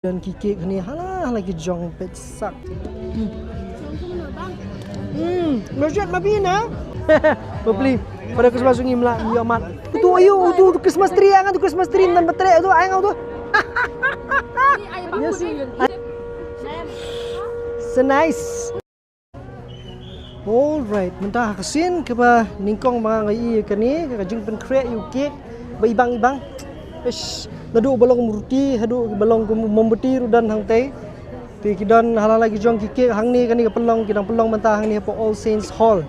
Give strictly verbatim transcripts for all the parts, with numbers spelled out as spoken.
Don ki cake hangne, hala hala ki jong peit sak. Hmm, mejat ma phi na. Bapli, pada Christmas ngi mla ngi amat. Tu ayu tu Christmas tree, ang tu Christmas tree nan batre tu, ang tu. Yes. So nice. Alright, mynta ha ka sien kaba nyngkong ba nga ïohi kane ka jingpynkhreh ïa u cake ba ibang ibang. Ish, naduh ba long murti haduh ba long kum mombati ruh don hangtei. Te ki don hala la ki jong ki cake hangne, kane ka pynlong, ki dang pynlong mynta hangne hapoh All Saints Hall.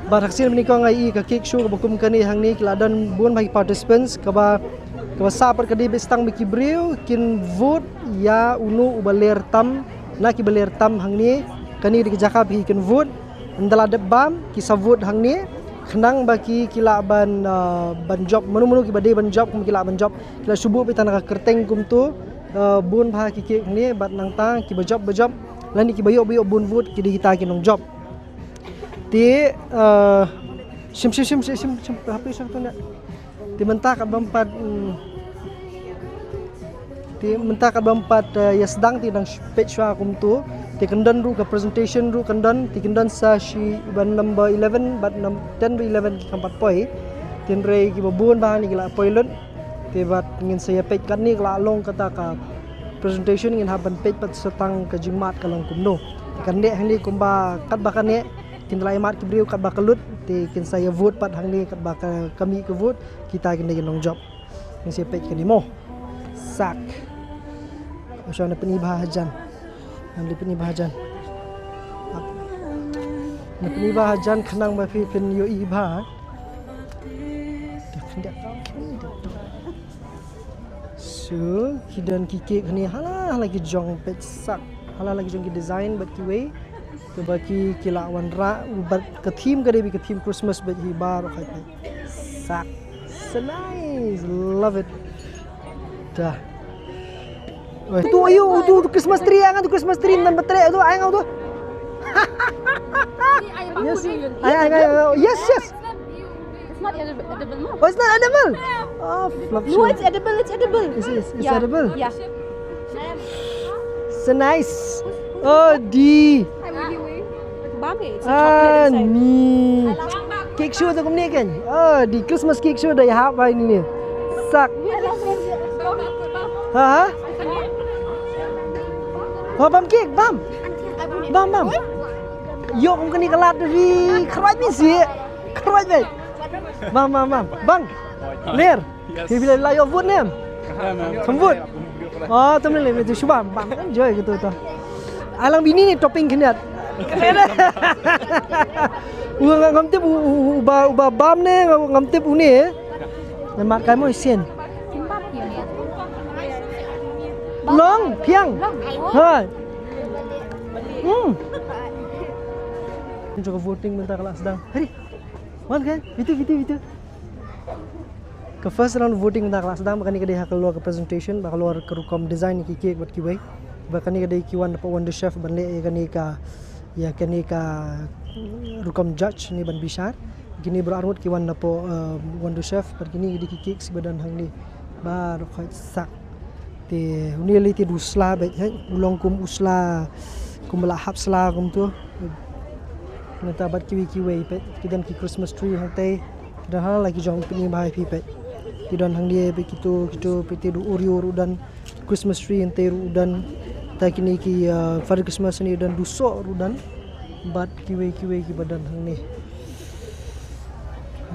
Bad ha ka sien ba nyngkong nga ïohi ka cake show kaba kum kane hangne, ki la don bun bha ki participants kaba kaba sah pat ka dei beit tang ba ki briew kin vote ïa uno uba ler tam na kiba ler tam hangne. Kane dei ka jaka ba ki kin vote. Ynda la dep bam ki sa vote hangne khnang ba ki ki lah ban, ah, ban jop, mano mano kiba dei ban jop, kum ki lah ban jop. Ki la shu buh beit tang na ka kyrteng kumto, ah, bun bha ki cake hangne bad nangta kiba jop ba jop lane kiba ïoh ba ïoh bun vote ki dei kita ki nongjop. Te, ah, shim shim shim shim shim shim happy shim tu ne. Te mynta kat bym pat, mm, te mynta kat bym pat, eh, ïa sdang te dang sh-, peit shuwa kumto. Te kyndon ruh ka presentation ruh kyndon, te kyndon sa shi ban number eleven bad num-, ten bad eleven ki kham pat poi. Te hynrei kiba bun bha hangne ki la poi lut. Te bad ngin sa ïa peit katne ka la long kata ka presentation, ngin hap ban peit pat sa tang ka jingmad ka long kumno. Te kane hangne kumba katba kane kin la ïa mad ki briew katba ka lut, te kin sa ïa vote pat hangne katba ka, ka mih ka vote, kita kin dei ki nongjop. Ngin sa ïa peit kane mo. Sak. Nga shu na pyni bha hajan. Ngan dei pyni bha hajan. Na pyni bha hajan khnang ba phi phin ïohi bha. Dak, dak. So, ki don ki cake hangne, hala hala ki jong peit sak, hala hala ki jong ki design bad kiwei. Te ba ki ki la wanrah bad ka theme ka dei beit ka theme Christmas bad hi baroh hi peit sak. So nice, love it. Dah. Oi. Tu ayu tu, tu Christmas tree, ang tu Christmas tree nan batre tu, ang tu. Yes. Ay, ay, ay, ay. Yes, yes. It's not edible, edible, no? Oh, it's not edible. Oh, flop. No, it's edible, it's edible. Is it, it's Yeah. edible? Yeah. So nice. Oh, di. Bam eh, it's a Ah, chocolate inside. Ni. Cake show tu kumne kan? Oh, di Christmas cake show dah ïahap bai ni ni. Sak. Ha, ha? Ha, bam cake, bam. Bam, bam. Ïoh kum kane ka lad ri, khroi mi si. Khroi mi. Bam, bam, bam. Bang. Ler. Yes. Phi phi la ïoh vote ne em? Kham vote. Oh, tam le le tu shu bam, bam. Enjoy gitu tu. Alang bini ni topping khyndiat. U nga ngam tip u, u, u, uba, uba bam ne, nga ngam tip une. Ngan mat kai mo sien. Long, phiang. Ha. Hmm. Jaka voting mynta ka la sdang. Hari. Wan kan? Itu, itu, itu. Ka first round voting mynta ka la sdang, ba kane ka dei ha ka lor ka presentation, ba ka lor ka rukom design ki cake bad kiwei. Ba kane ka dei ki wan napoh Wonder Chef ban leh ïa kane ka, ïa kane ka rukom judge ne ban bishar. Kine baroh arngut ki wan napoh, eh, Wonder Chef, bad kine ki dei ki cakes ba don hangne. Baroh khoit sak. Te une lei te du sla beit, hei, u long kum u sla, kum ba la hap sla kumto. Nangta bad kiwei kiwei peit, ki don ki Christmas tree hangtei. Ki don ha la ki jong pyni bha ïa phi peit. Ki don hangne peit kito, kito peit te du Oreo ruh don, Christmas tree hangtei ruh don. Ta kine ki, uh, Father Christmas ne don, du soh ruh don. Bad kiwei kiwei kiba don hangne.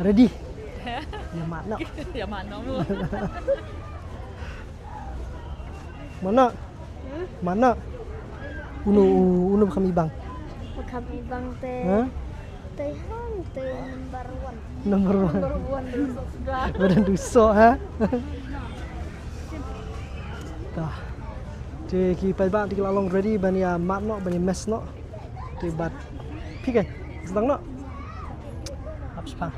Ready? Ïa mano. Ïa mano. Mano? Hmm? Mano? Uno, uno ba kham ibang. Ba kham ibang te. Ha? Te han te number one. Number one. Number one, number one. Ba don du soh, ha? Tah. Te ki paidbah te ki la long ready ban ïa mad noh, ban ïa mess noh. Te bad phi kan sdang noh. Hap spah.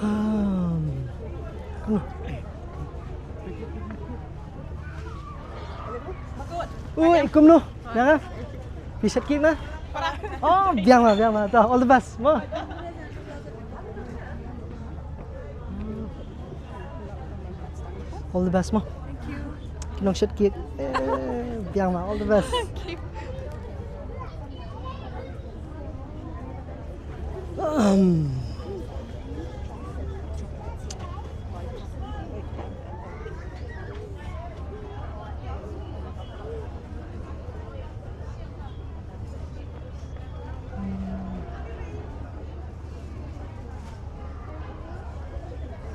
Hmm. Ui, kumno? Ïa nga? Phi shet cake na? Oh, biang ma, biang ma. Tah, all the best. Mo. All the best mo. Thank you. Ki nong shet cake. Eh, biang ma, all the best. Thank you. Um.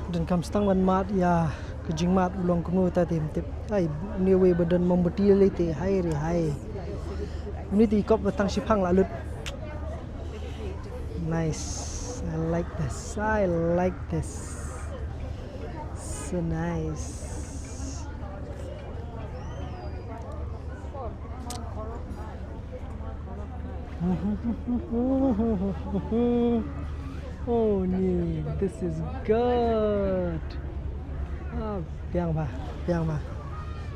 Donkam sdang ban mad ïa ka jingmad u long kumno ta, te ym tip. Ai, une uwei ba don mombati lei te, hai re hai. Une te i kop ba tang shiphang la lut. Nice. I like this. I like this. So nice. Oh, ni, this is good. Ah, biang ba, biang ba.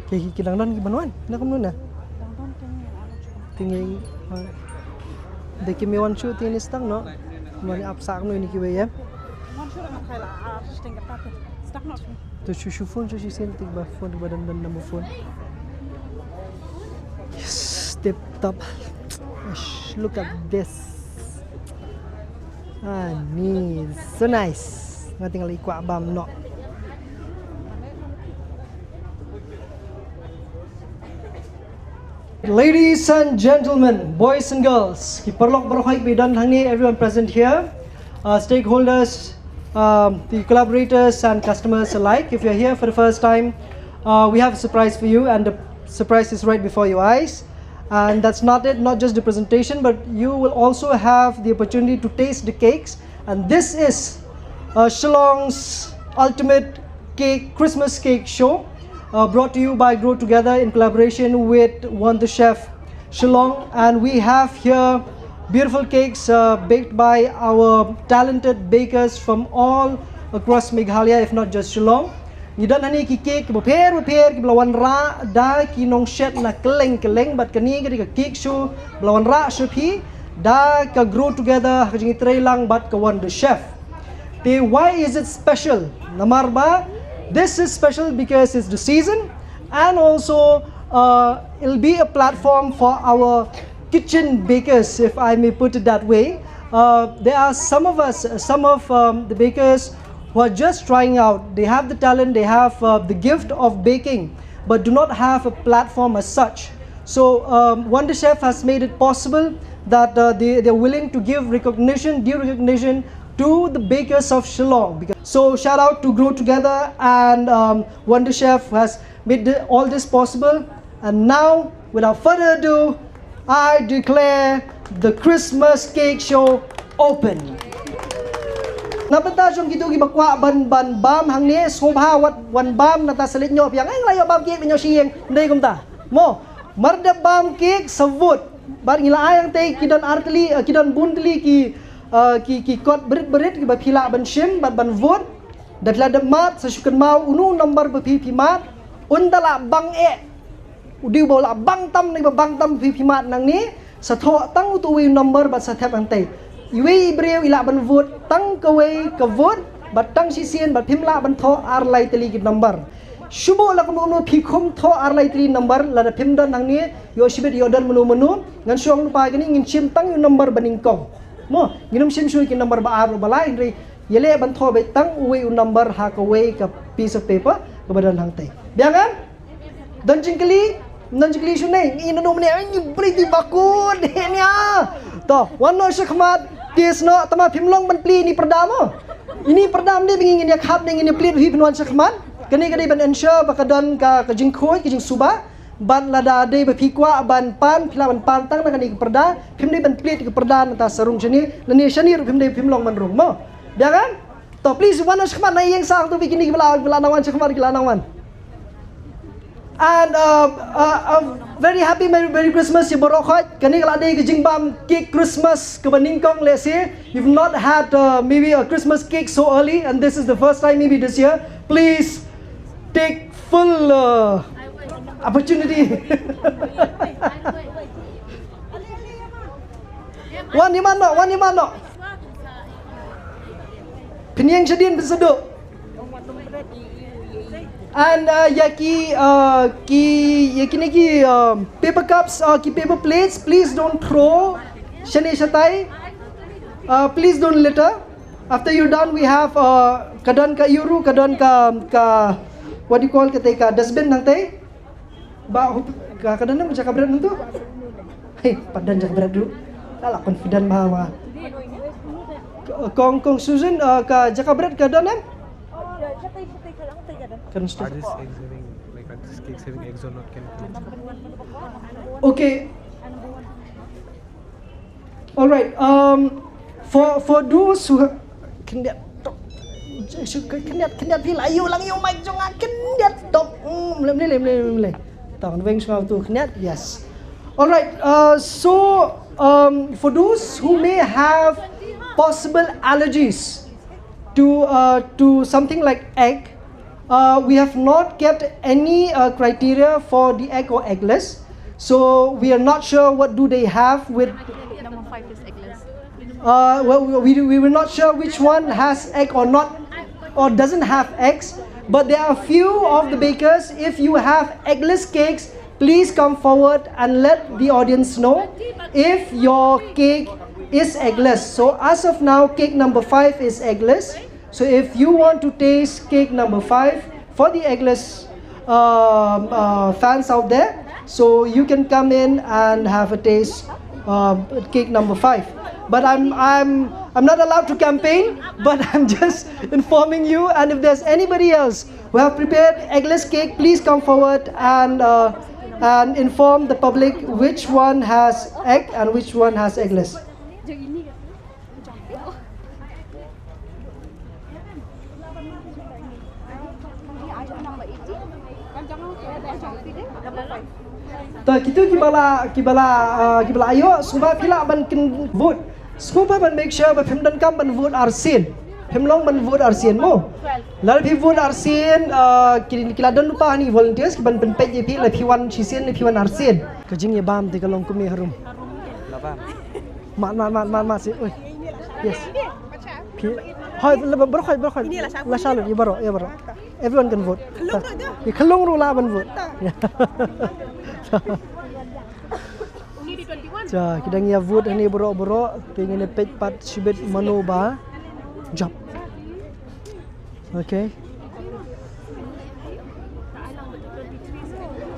Ki, ki, ki dang don ki ban wan, na kumno na? Dang don teng ïa ano chu. Teng ïa, ah, de ki me wan shu teng ïa ni sdang no. Mani ap sak no ini ki wei em. Wan shu dang khai la, ah, shu teng ka ta te. Sdang no. To shu shu phone shu shisien tik ba phone ba don don number phone. Yes, tip top. Gosh, look at this. Ah, ni, so nice. Nga tinggal i kwah bam no. Ladies and gentlemen, boys and girls, ki paralok baroh kiba don hangne, everyone present here, uh, stakeholders, um, the collaborators and customers alike, if you're here for the first time, uh, we have a surprise for you, and the surprise is right before your eyes. And that's not it, not just the presentation, but you will also have the opportunity to taste the cakes. And this is, uh, Shillong's ultimate cake, Christmas cake show, uh, brought to you by Grow Together in collaboration with Wonder Chef Shillong. And we have here beautiful cakes, uh, baked by our talented bakers from all across Meghalaya, if not just Shillong. Ngi don hangne ki cake bapher bapher kiba la wanrah da ki nongshet na kylleng kylleng, bad kane ka dei ka cake show ba la wanrah sha phi da ka Grow Together ha ka jingïatreilang bad ka Wonder Chef. Te why is it special? Namar ba this is special because it's the season, and also, uh, it'll be a platform for our kitchen bakers, if I may put it that way. Uh, there are some of us, some of, um, the bakers who are just trying out. They have the talent, they have, uh, the gift of baking, but do not have a platform as such. So, um, Wonder Chef has made it possible that, uh, they, they're willing to give recognition, due recognition to the bakers of Shillong. Because, so shout out to Grow Together and, um, Wonder Chef, who has made the, all this possible. And now, without further ado, I declare the Christmas cake show open. Na bynta jong kito kiba kwah ban, ban bam hangne, sngewbha wat wan bam, nangta sa leit ñiuh biang, eh, nga la ïoh bam cake, ñiuh sha ïing, ym dei kumta. Mo, mar dep bam cake sa vote. Bad ngi la ai hangtei ki don ar tylli, eh, ki don bun tylli ki, eh, ki, ki kot brit brit kiba phi lah ban shim bad ban vote. Da phi la dep mad sa shu kynmaw uno u number ba phi phi mad, un da lah bang eh. U dei uba lah bang tam ne ba bang tam phi phi mad nangne, sa thoh tang uto uwei u number bad sa thep hangtei. Iwei i briew i lah ban vote tang kawei ka vote bad tang shisien bad phim lah ban thoh ar lai tylli ki number. Shu bok la kumno kumno phi khum thoh ar lai tylli number, lada phim don hangne, ïoh shibit ïoh don mano mano, ngan shu ong lypa kane ngin shim tang u number ba nyngkong. Mo, ngin ym shim shuh ki number ba ar ba lai, hynrei ïaleh ban thoh beit tang uwei u number ha kawei ka piece of paper kaba don hangtei. Biang em? Don jingkylli? Don jingkylli shuh ne? Ngi nanu mane, ngi plie ti bakut ne nia. To, wan noh shakhmat, tis noh, tangba phim long ban plie ïa ini i pyrda mo. Ini i pyrda ym dei ba ngin ïa khap ne ngin ïa plie, phin wan shakhmat. Kane ka dei ban ensure ba ka don ka, ka jingkhuid, ka jingsuba. Bad lada dei ba phi kwah ban pan, phi lah ban pan tang na kane ka pyrda, phim dei ban plie ka pyrda nangta sa rung shane, lane shane ruh phim dei, phim long ban rung mo. Biang em? To, please, wan shakhmat na ïing sah, to, phi kine kiba la, kiba la nang wan shakhmat, kiba la nang wan. And, uh, uh, a very happy Merry, Merry Christmas ïa baroh khoit. Kane ka la dei ka jingbam cake Christmas kaba nyngkong lehse. You've not had, uh, maybe a Christmas cake so early, and this is the first time maybe this year. Please take full, uh, opportunity. Wan ïa man noh, wan ïa man noh. Pynïeng shadien pynsaduh. And uh, ïa ki uh, ki ïa kine ki um, paper cups, uh, ki paper plates, please don't throw shane shatai. Uh, please don't litter. After you're done, we have uh, ka don ka ïuh ruh, ka don ka ka what do you call, kata ka dustbin nangtai. Ba hu- ka ka don ne jaka bret nangtu. Hei, pat don jaka bret ruh. Ala confident ba ba. Kong kong Susan, uh, ka jaka bret ka don em? Kan stop. Are these eggs having, like, are these cakes having eggs or not? Can you Okay. All right. Um, for for those who can get can get can get feel ayu lang yu mic jong a can get top. Mle mle mle mle. Tang weng sngau tu can get, yes. All right. Uh, so um, for those who may have possible allergies to uh, to something like egg, uh, we have not kept any uh, criteria for the egg or eggless. So we are not sure what do they have with. Number five is eggless. Uh, well, we, we, we were not sure which one has egg or not, or doesn't have eggs. But there are a few of the bakers. If you have eggless cakes, please come forward and let the audience know if your cake is eggless. So as of now, cake number five is eggless. So if you want to taste cake number five for the eggless um, uh, fans out there, so you can come in and have a taste um, cake number five. But I'm I'm I'm not allowed to campaign, but I'm just informing you. And if there's anybody else who have prepared eggless cake, please come forward and uh, and inform the public which one has egg and which one has eggless. Ta kitu ki ba la ki ba la uh, ki ba la ayo sngewbha phi lah ban kyn vote. Sngewbha ban make sure ba phim donkam ban vote arsien. Phim long ban vote arsien mo. Lada phi vote arsien uh, ki ki la don pa ni volunteers ki ban pynpeit ïa phi la phi wan shisien la phi wan arsien. Ka jingïa bam te ka long kumne harum. Mat mat mat mat mat si. Oi. Yes. Ki hoi la baroh hoi baroh hoi. La shalot ïa baroh ïa baroh. Everyone can vote. Ïa khlung ruh la ban vote. Cha ki dang ïa vote hani baroh baroh. Te ngin peit pat shibit mano ba jop. Okay.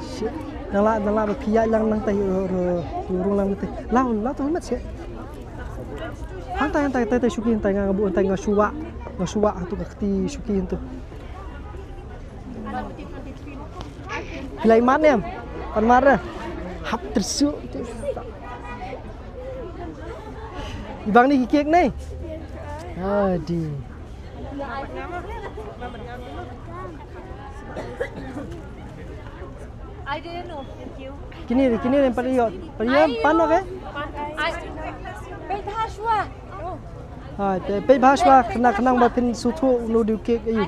Shit. Nang la nang la ba phi ïa lang nang tai ru ru lang tai. Lau lau tu mat shit. Hang tai hang tai tai tai shuki hang tai nga bu hang tai nga shuwa. Nga shuwa tu ka kti shuki tu. Phi lai man em. Pan mar. Hap tersu. Ibang ni kikik ni. Adi. I didn't know. Thank you. Kini kini ni pari yo. Pari yo pan oke. Ai. Peit bha shuwa. Ha, peit bha shuwa kena kena ba phin suthu nu du kek ayu.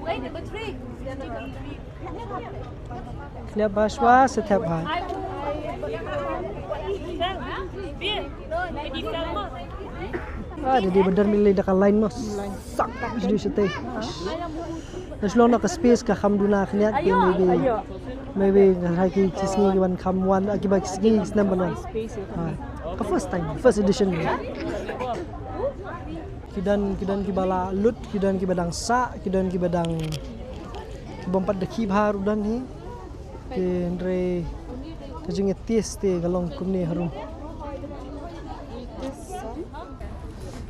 Wait, number three. Khlieh bha shuwa, sa thep bha. Ah, dei ba don mili da ka line mo. Sak, sdei shatei. Da shlong na ka space ka kham duna khniat ki maybe. Maybe nga hai ki ki sngi ki ban kham wan, ah, ki ba ki sngi ki snem ban wan. Ah, ka first time, first edition. Ki don, ki don ki ba la lut, ki don ki ba dang sah, ki don ki ba dang Ki bym pat da khih bha ruh don hi. Te hynrei ka jingïatias te ka long kumne harum.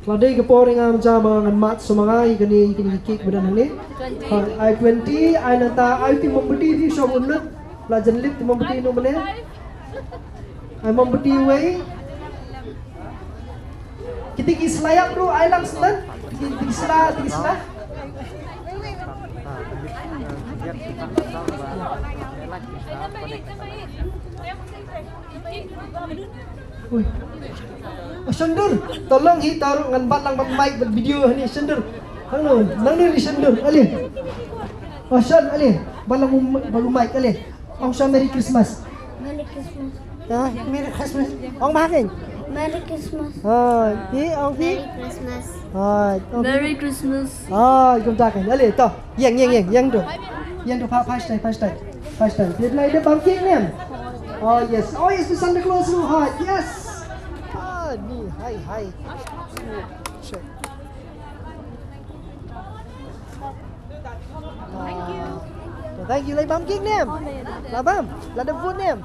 La dei ka por ïa nga mynta ba ngan mad sumanga ïa kane ïa kane ki cake ba don hangne. Ha, ai twenty, ai nangta ai phi mombati phi shong un lut. La jan lip phi mombati nu mane. Ai mombati wei. Kiti ki sla ïap ruh ai lang sdang. Kiti ki sla, kiti ki sla. Ui. Oh, Shandur, tolong hi taruh ngan bat lang bad mic bad video hani Shandur. Hangno, nangno ni Shandur, ale. Oh, Shan, ale. Bat lang bad mic, ale. Ong sha Merry Christmas. Merry Christmas. Ah, Merry Christmas. Ong bha kein. Merry Christmas. Hai, hi, ong hi. Merry Christmas. Hai, ong hi. Merry Christmas. Hai, kumta kan. Ale, to. Ïeng, ïeng, ïeng, ïeng to. Ïeng to, pha, pha stai, pha stai. Pha stai. Dei Blei dei bam cake ne em? Oh, yes. Oh, yes, to Santa Claus ruh. Hai, yes. Ah, ni, hai, hai. Check. Ah, thank you. Lei bam cake ne em? La bam? La da vote ne em?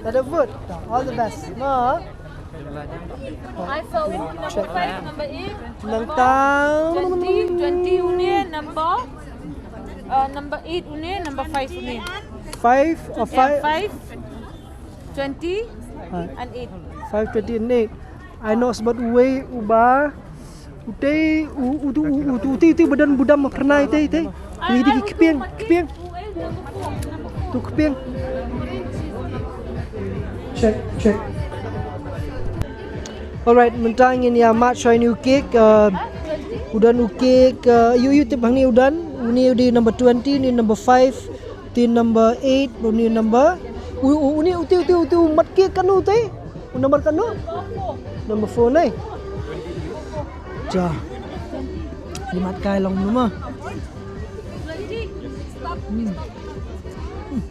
La da vote. All the best. Mo. Ai sa u number five, number eight, nang number tang twenty, twenty une, number, uh, number eight une, number five une. Five or Yeah, five? Five, twenty Ha. and eight. Five, twenty and eight. Ai noh sbad uwei uba utei u, utu, u, utu, uti, uti, badan budam ma pernai tei, tei. Ni di ki kpieng, kpieng. Tu kpieng. Check, check. Alright, mynta ngin ïa mad shwa ïa une u cake, uh, u don u cake, uh, ïoh, ïoh tip hangne u don, une u dei number twenty, une number five, une number eight, une number, u, u, une, uti, uti, uti, u mat cake kano tei? U number kano? Number four ne. Ja. Ïa mad kai long number. Hmm. Hmm.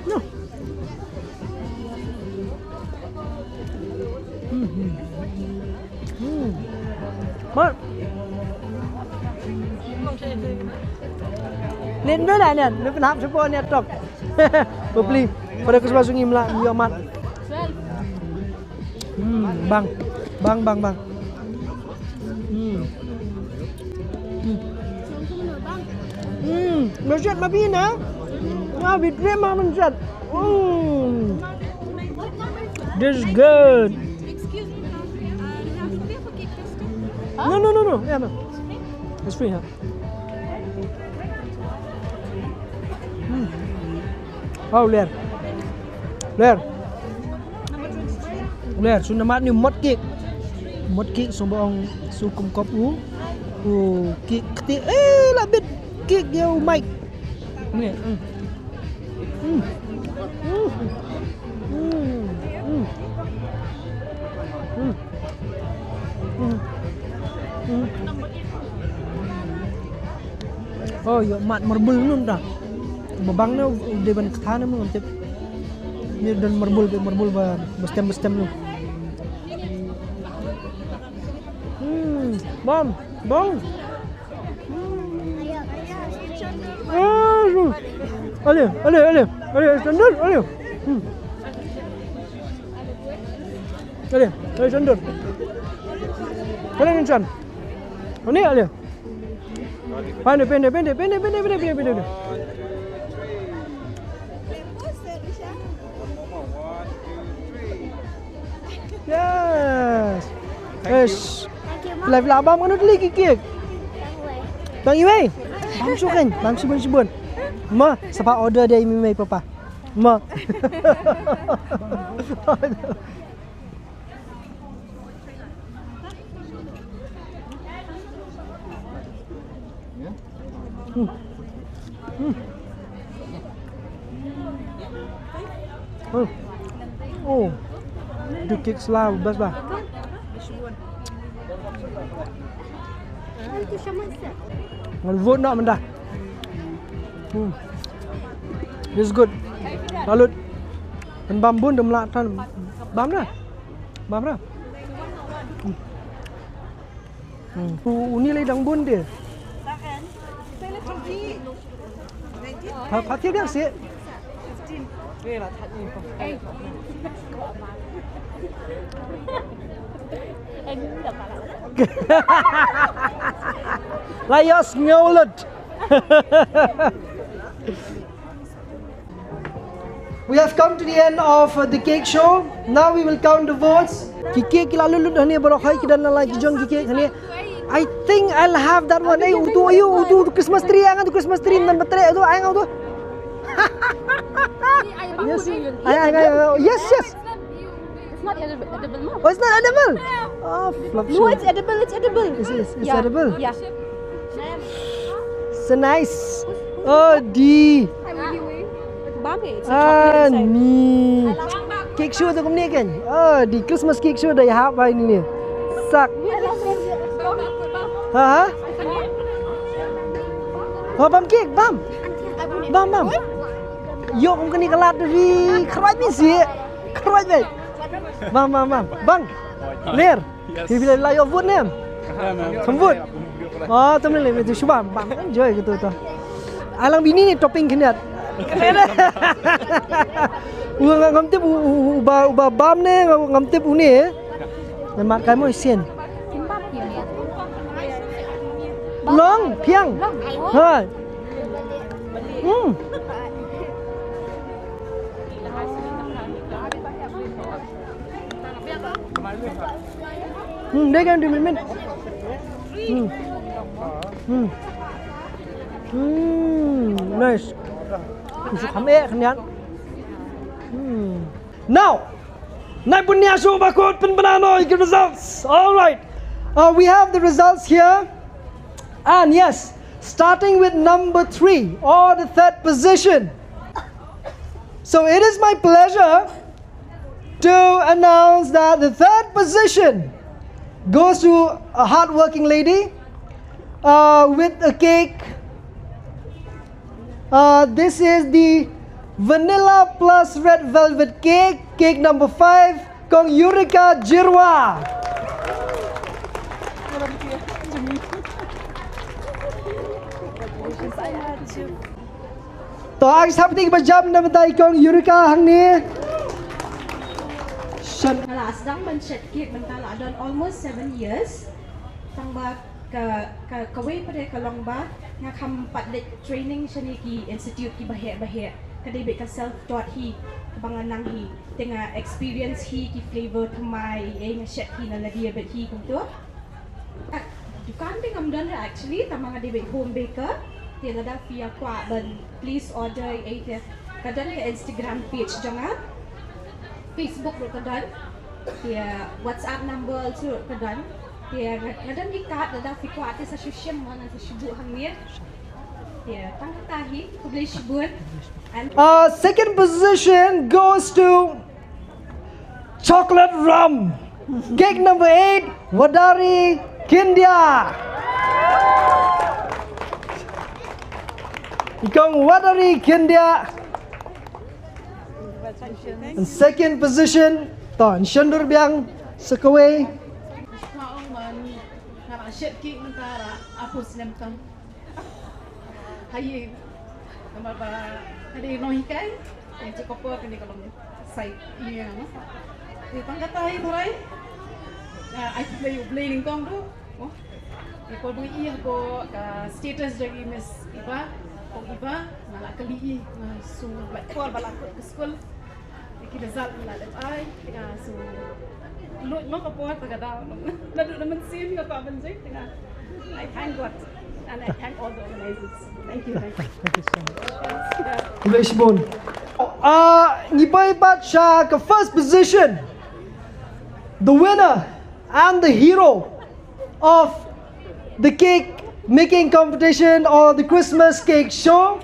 No. Hmm, hmm. Hmm. Mar. Nin dun ah nin, lu pynhap shupo nin tok. Bapli. Pada Christmas ngi mla, ngi ïoh mad. Hmm, bang. Bang, bang, bang. Hmm. Hmm. Hmm, nasihat ma phi na? Ma phi trei ma nasihat. Hmm. This is good. No, no, no, no. Yeah, no. It's free, huh? Hmm. Oh, ler. Ler. Ler, shu namar ni mot cake. Mot cake shu ba ong shu kum kop u. U cake kti, eh, la bit cake ïa u Mike. Ni. Hmm. Hmm. Hmm. Hmm. Hmm. Hmm. Hmm. Oh, ïoh mad marble nun ta. Ba bang na u dei ban kthah na, ngam tip. Ni don marble, marble ba, ba stem, ba stem nun. Hmm, bam, bang. Hmm. Ah, hmm. Ale, ale, ale, ale, standard, ale. Hmm. Ale, ale, standard. Ale, ninsan. Ani, ale. Pende, pende, pende. Yes. Yes. Live lah bam kano tli ki cake. Tang iwei. Bam shu kan, bam shibun shibun. Ma, sapa order dia imi mai papa. Ma. Hmm. Hmm. Hmm. Oh. Du cake sla best ba. Ngan vote noh mynta. Hmm. This is good. Salut. Kan bam bun dum la tan. Bam na. Bam na. Hmm. Hmm. U, uni lei dang bun de. Pha, pha thied biang seh. La ïohsngew lut. We have come to the end of, uh, the cake show. Now we will count the votes. Ki cake ki la lut lut hangne baroh, hai ki don la la ki jong ki cake hangne. I think I'll have that one. Eh, utu, ayu, utu, utu Christmas tree, ai nga utu Christmas tree, nan batre, utu, ai nga utu. Yes. Ai, ai, ai, ai, yes, yes. It's not edible, edible, no? Oh, it's not edible? Oh, flop show. No, it's edible, it's edible. It's, it's, it's Yeah. edible? Yeah. So nice. Oh, di. Bam eh, it's a Ah, chocolate inside. Ni. Cake show tu kumne kan? Ah, di Christmas cake show da ïahap bai ni ni. Sak. Ha ha. Ha, bam cake, bam. Bam, bam. Yo, kum kani kalat dari kharwai ni si. Kharwai ni. Bam, bam, bam. Bang. Ler. Yes. Ki bila la ïoh vote ne em? Kam vote. Oh, tam le tu shu bam, bam. Enjoy gitu tu. Alang bini ni topping khyndiat. U nga ngam tip u, u, u ba, u ba bam ne, nga ngam tip u ne. Mat kai mo sien. Long, phiang. Ha. Hmm. Hmm, dei kan dei min. Hmm. Hmm. Hmm, nice. Shu kham eh khyndiat. Hmm. Now, nai pun nia shu ba kut pynbna noh ïa ki results. All right. Uh, we have the results here. And yes, starting with number three or the third position. So it is my pleasure to announce that the third position goes to a hardworking lady, uh, with a cake. Uh, this is the vanilla plus red velvet cake, cake number five, Kong Yurika Jirwa. To, ïa ki sngewbha ba jam na mynta ïa i Kong Yurika hangne. Shen. Nga la sdang ban shet cake mynta la don almost seven years. Tang ba ka, ka, kawei pat de ka long ba nga kham pat leit training shane ki institute kiba heh ba heh. Ka dei beit ka self taught hi kaba nga nang hi. Te nga experience hi ki flavor thymmai, eh, nga shet hi na lade beit hi kumto. Ah, dukan te ngam don re actually, tang ba nga dei beit home baker. Te lada phi ïa kwah ban place order, eh, te ka don ka Instagram page jong nga. Facebook ruh ka don. Te WhatsApp number also ruh ka don. Te nga, nga don ki card, lada phi kwah te sa shu shim mo, ngan sa shu buh hangne. Te tang kata hi, khublei shibun. And uh, second position goes to Chocolate rum. Cake number eight, Wadari Kindia. I Kong Wadari Kindia. In second position, to, in shendur biang sa kawei. Nga la shet cake mynta la arphew snem tam. Haei, namar ba ka dei nonghikai, eh, jaka por kane ka long side ïa nga. Te tang kata hi tharai, ah, ai khublei U Blei nyngkong ruh. Oh. Te por ba ngi ïoh ka status jong i Miss Iba, Kong Iba, nga la kylli i, nga shu lait por ba la kut ka skul. Ki result la dep ai, nga shu lut noh ka por ta ka daw. Naduh na mynsiem nga kwah ban jing, nga. I thank God and I thank all the organizers. Thank you, thank you. Thank you so much. Khublei shibun. Ah, ngi poi pat sha ka first position. The winner and the hero of the cake making competition or the Christmas cake show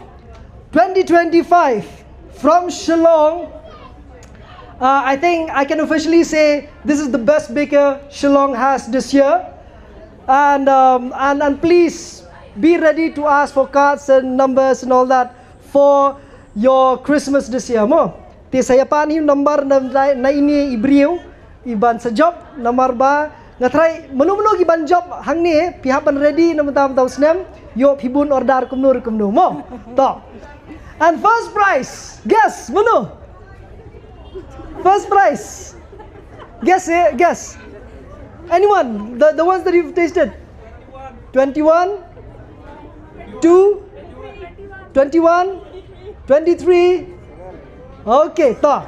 twenty twenty-five from Shillong. Uh, I think I can officially say this is the best baker Shillong has this year. And, um, and, and please be ready to ask for cards and numbers and all that for your Christmas this year, mo. Te sa ïa pan hi u number na, na, na ine i briew i ban sa jop, namar ba nga tharai mano mano ki ban jop hangne, phi hap ban ready na mynta mynta u snem, ïoh phi bun order kumno re kumno, mo. To. And first prize, guess, mano? First prize. Guess, eh, guess. Anyone? The, the ones that you've tasted? Twenty-one, two, twenty-one, twenty-three. Okay, to.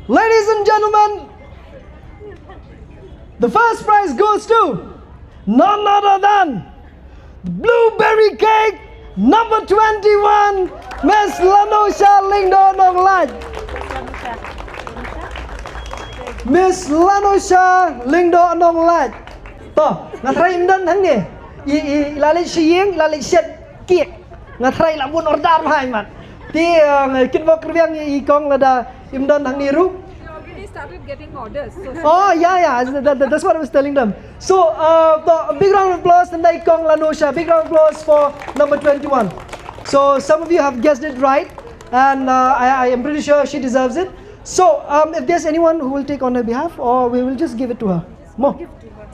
Ladies and gentlemen, the first prize goes to none other than the blueberry cake number twenty-one, Miss Lanosha Lyngdoh Nonglait. Miss Lanosha Lyngdoh Nonglait. To, nga tharai im don hangne. I, i, i la leit sha ïing, i la leit shet cake. Nga tharai la bun order bha mat. Te, eh, nga kit bok rbiang i, i kong lada im don hangne ruh. Started getting orders. So Oh, yeah, yeah. That, that- that's what I was telling them. So, uh, the- a big round of applause, Tendai Kong Lanosha. Big round of applause for number twenty-one. So, some of you have guessed it right, and uh, I, I am pretty sure she deserves it. So, um, if there's anyone who will take on her behalf, or we will just give it to her. Mo.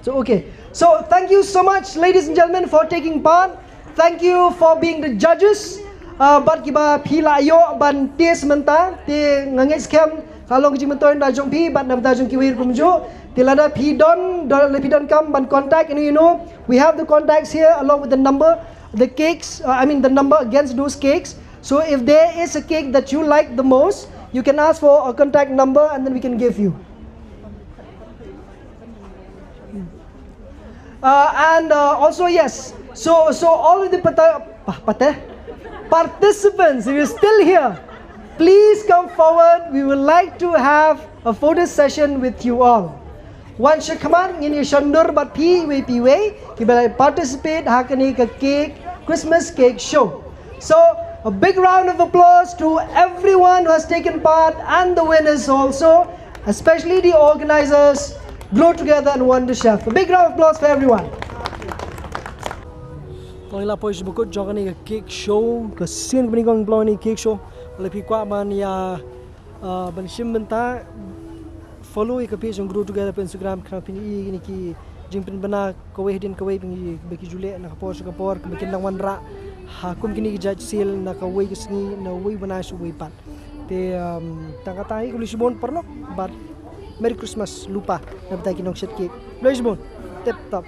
So, okay. So, thank you so much, ladies and gentlemen, for taking part. Thank you for being the judges. Uh, bad kiba phi la ïoh ban test mynta, te nga ngeit skhem ka long ka jingmyntoi na jong phi bad na bynta jong kiwei ruh kumjuh. Te lada phi don, don lada phi donkam ban contact, you know, you know, we have the contacts here along with the number, the cakes, uh, I mean the number against those cakes. So if there is a cake that you like the most, you can ask for a contact number and then we can give you. Uh, and uh, also, yes, so so all of the pata, pa- pate, participants, if you're still here, please come forward. We would like to have a photo session with you all. Wan sha khmat, ngin ïa shon dur bad phi iwei pa iwei kiba la participate ha kane ka cake, Christmas cake show. So, a big round of applause to everyone who has taken part and the winners also, especially the organizers, Grow Together and Wonder Chef. A big round of applause for everyone. Kong ila poi shi bakut jong ni cake show, ka sien kong ni cake show. Lada phi kwah ban ïa, uh, ban shim bynta, follow ïa ka page jong Grow Together pa Instagram, khnang phin ïohi ïa kine ki jingpynbna kawei hadien kawei, phin ïohi ba ki ju leh na ka por sha ka por, ba kin dang wanrah ha kum kine ki judge seal na kawei ka sngi, na uwei u bnai sha uwei pat. Te um, tang kata hi, khublei shibun paralok bad Merry Christmas lypa na bynta ki nongshit cake. Khublei shibun. Tip top.